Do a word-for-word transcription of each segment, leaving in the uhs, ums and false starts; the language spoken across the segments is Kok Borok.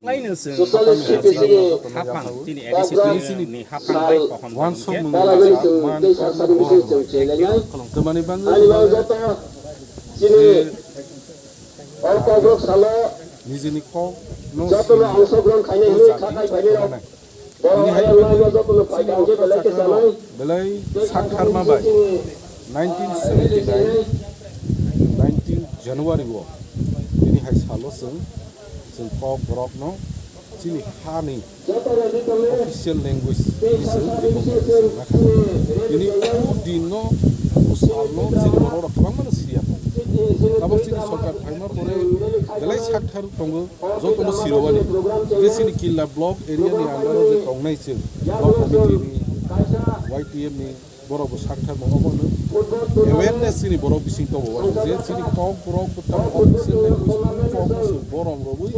Laino chwng haphang chini A D C ni haphang bai pohom wansuk mung man borok rok. Tamani bangwi je nijini kok no sini. Bini hai belai sakharma bai nineteen seventy nine nineteen January o bini hai salo chwng chwng kok borok no chini hani official language ni chwng recognize chwng nakha. Bini o din no o sal no chini borok rok kwbangma no siya tongo. Tabok chini sorkar phaima pore belai sakthar tongo. Jotono sirowani je chini Killa block area ni under o je tongnai chwng block committee ni, Y T F ni borok bo sakthar mano bono awareness chini borok bising tongo je chini kok borok kwtal official language kok borok rogwi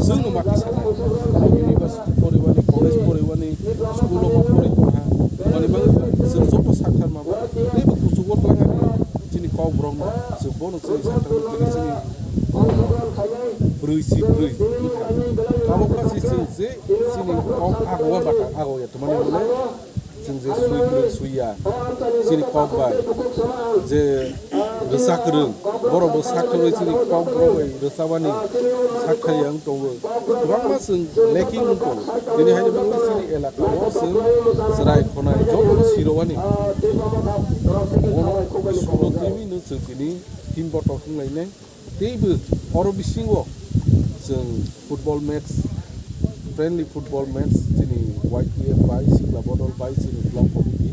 chwng no mati sana university poribani college poribani school o poribani mani bang chwng joto sakthar mano tei bo kuchugo twlangani chini kok borok no chwng bono chwng sakthar chini brwi si brwi wngkha. Tabok kha si chwng je chini kok ago o bata ago ya twmani hwnle chwng je swi kwrwng swi ya chini kok bai je rwchak kwrwng borok bo sak kwrwi chini kok borok bai rwchabani sak thai ya wng tongo. Kwbangma chwng lacking wng tongo. Tini hai no chini elaka o chwng chwrai khonai joto sirowani bono suro twi no chwng tini team botok wng lainai. Teibo oro bisingo chwng football match, friendly football match chini Y T F bai, Sikla Bodol bai, chini block committee.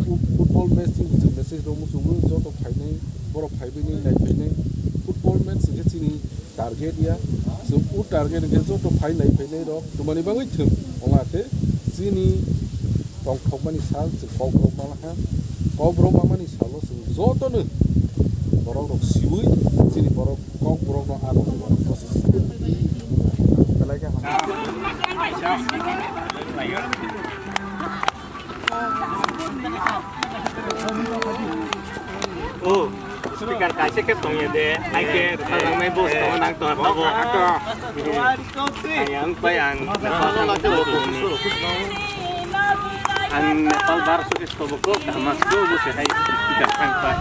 Fo-, football match ni chwng message rok muchungo joto phainai, borok phaibainai, naiphainai. Football match hwnkhe chini target ya. Chwng o target hwnkhe joto phai naiphainai rok twmani bagwi thwng. Ongate chini tongthokmani sal chwng kokborok manakha. Kokborok mamani salo chwng jotono borok rok siwi chini borok kokborok no abo ni borok process. Belai khe hamya. Oh, speaker kaisa khe tongya de, hai khe rwchapjaknai boss tongo nang tongya tabok. Ang yang pai ang Nepal thang khe tongni. Ang Nepal bar sukhe sobo kok kaham asuk bo se hai speaker thang pai.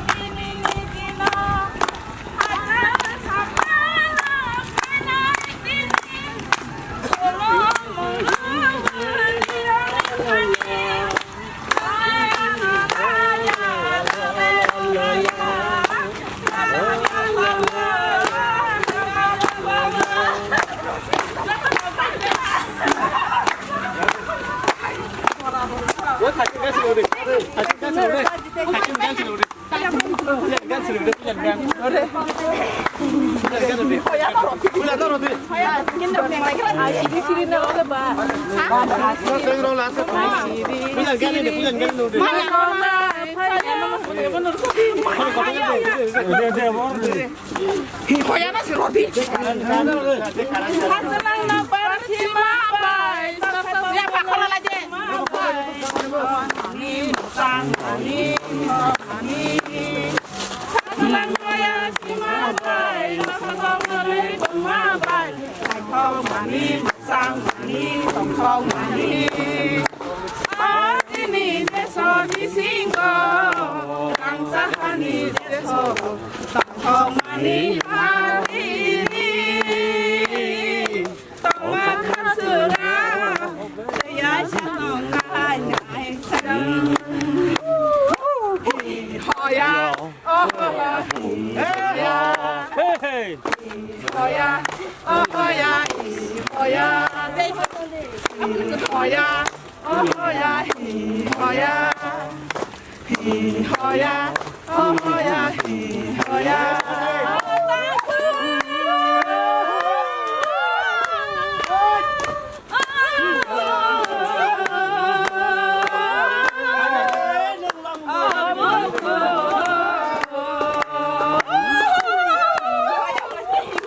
Sangmani, tongthokmani, o chini deso bisingo, rangchakni deso, tongthokmani, tongthokmani, tongma khasura, tei aisa tongkha nai sang. Hoya, oh hoya, hoya. Hey, hey. Hoya, oh hoya, hi hoya. Hoya, oh hoya, hi hoya. Hi hoya, oh hoya, hi hoya.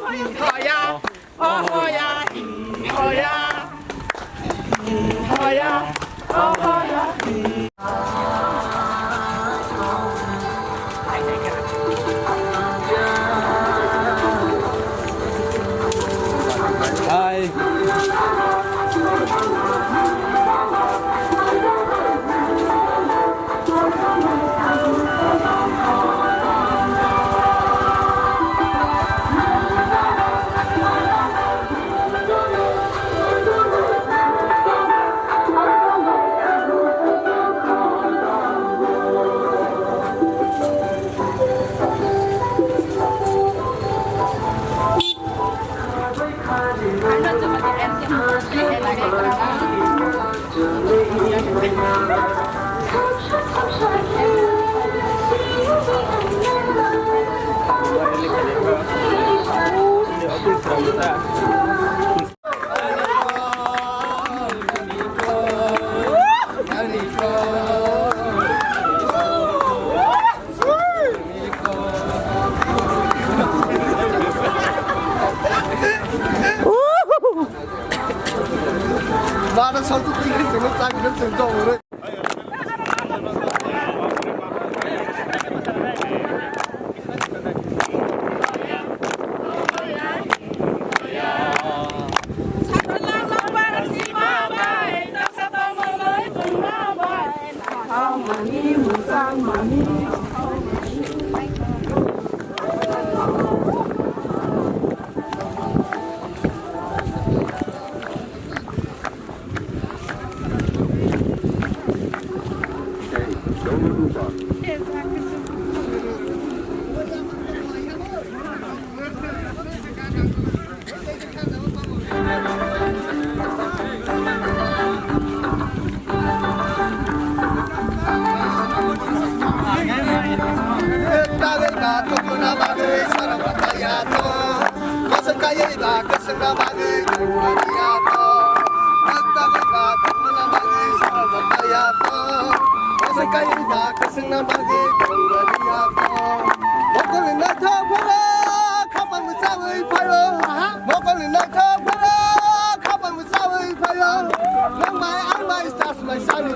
Hi hoya. Oh hoya, hi hoya, hi hoya, oh hoya, hi. Hi. Bana saltu tinggi sini tak sini jauh. Mokolni naithok phano khapang chawi phaio. Mokolni naithok phano khapang chawi phaio. Nang bai ang bai sas bai sani.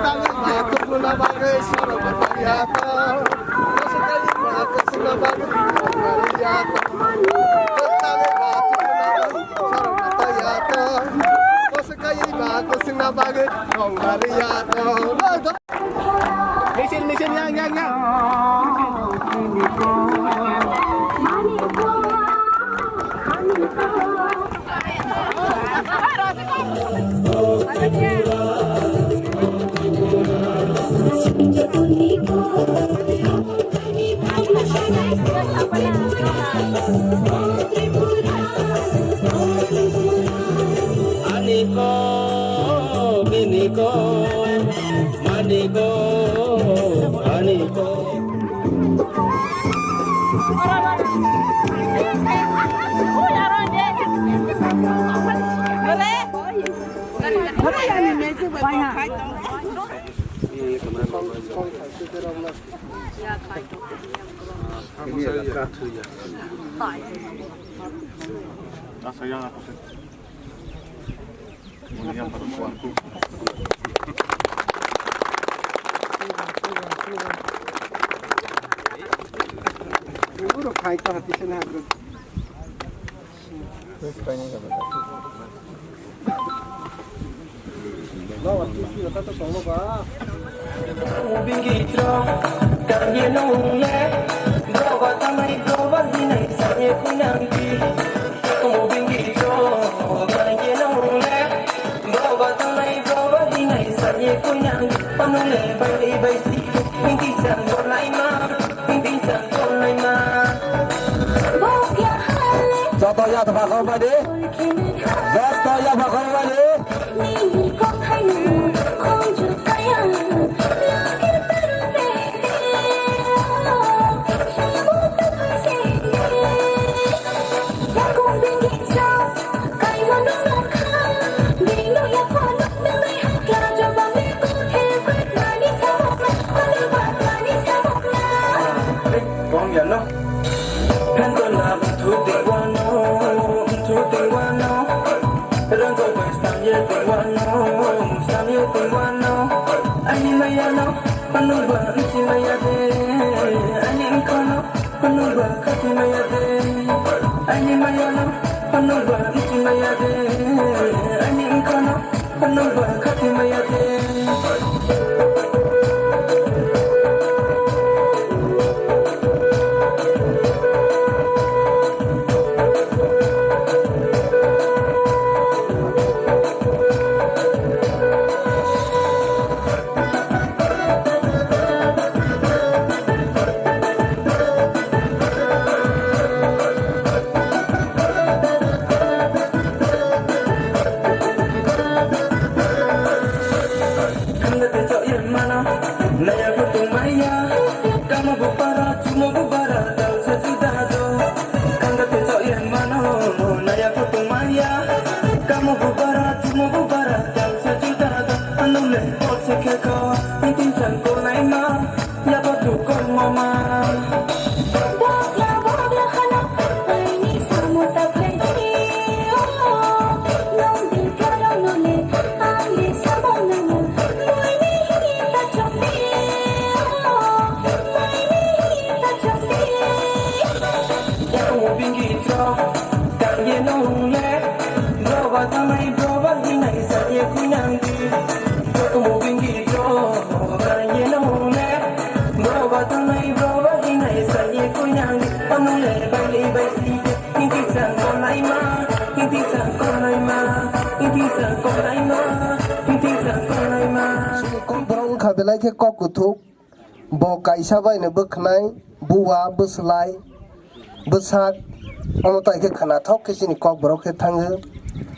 Tangwi naithok phano bagwi sorok ya to. Mokolni naithok phano bagwi ya to. Tangwi naithok phano sorok ya to. Mokolni naithok phano bagwi ya to. Misil, misil, yang, yang, yang. Ani ko, bini ko, mani ko, ani ko. Joto yapha khaui mani. Joto yapha khaui mani. Kong ya no. Phentola buthu tei wano, buthu tei wano. Rangkok bai stamye tei wano, stamye tei wano. Ani maya no, panungba nchi maya de. Ani mkha no, panungba khati maya de. Ani maya no, panungba nchi maya de. Ani mkha no, panungba khati maya de. Kokborok wngkha belai khe kok kuthuk, bo kaisa baino bwkhnai, buwa, bwslai, bwsak, omo tai khe khwnathok khe chini kokborok khe thango.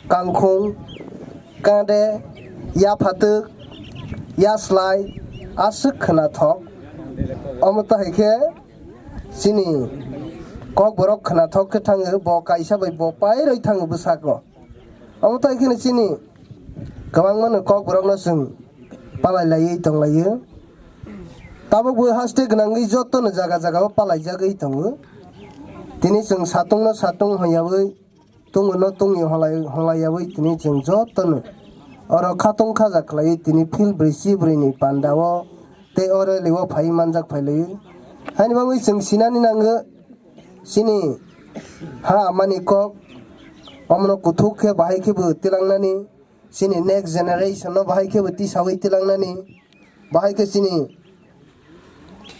Kangkhung, kade, yaphatok, yaslai, aswk khwnathok. Omo tai khe chini kokborok khwnathok khe thango, bo kaisa bai bo pairoi thango bwsako. Omo tai kheno chini kwbangmano kokborokno chwng palai laiwi tong laio. Tabukbo haste gwnangwi jotono jaga jagao palaijagwi tongo. Tini chwng satungno satung hwnyawi, tungwino tungwi hwnlai-, hwnlaiyawi tini chwng jotono oro khatung khaja khlaiwi tini field brwi chibrwini pandao tei o rally o phaiwi manjak phailaio. Haini bagwi chwng sinani nango chini ha amani kok, omono kuthuk khe bahai khebo tilangnani, chini next generation no bahai khebo tisawi tilangnani, bahai khe chini,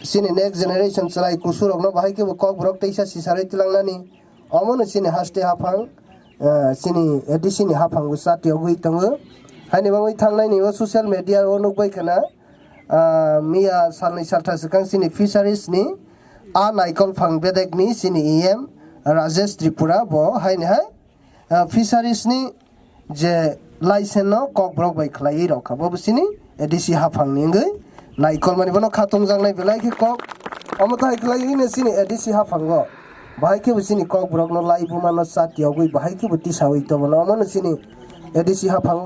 chini next generation chwrai kusurokno bahai khebo kokborok teisa sisarwi tilangnani, omono chini haste haphang, eh, chini A D C ni haphango chati yogwi tongo. Haini bagwi thangnaini o social media o nukbai khana, ah, miya salnwi saltha swkang chini fisheries ni a naikol phang bedek ni chini E M Rajesh Tripura bo haini hai ah, fisheries ni je license no kokborok bai khlaiwi rok kha, bo bwsini A D C haphang ni wngwi naikol mani bono kha tongjaknai belai khe kok. Omo tai khlaiwi no chini A D C haphango bahai khe bo chini kokborok no laibuma no chati yogwi bahai khe bo tisawi tongo, omo no chini A D C haphango.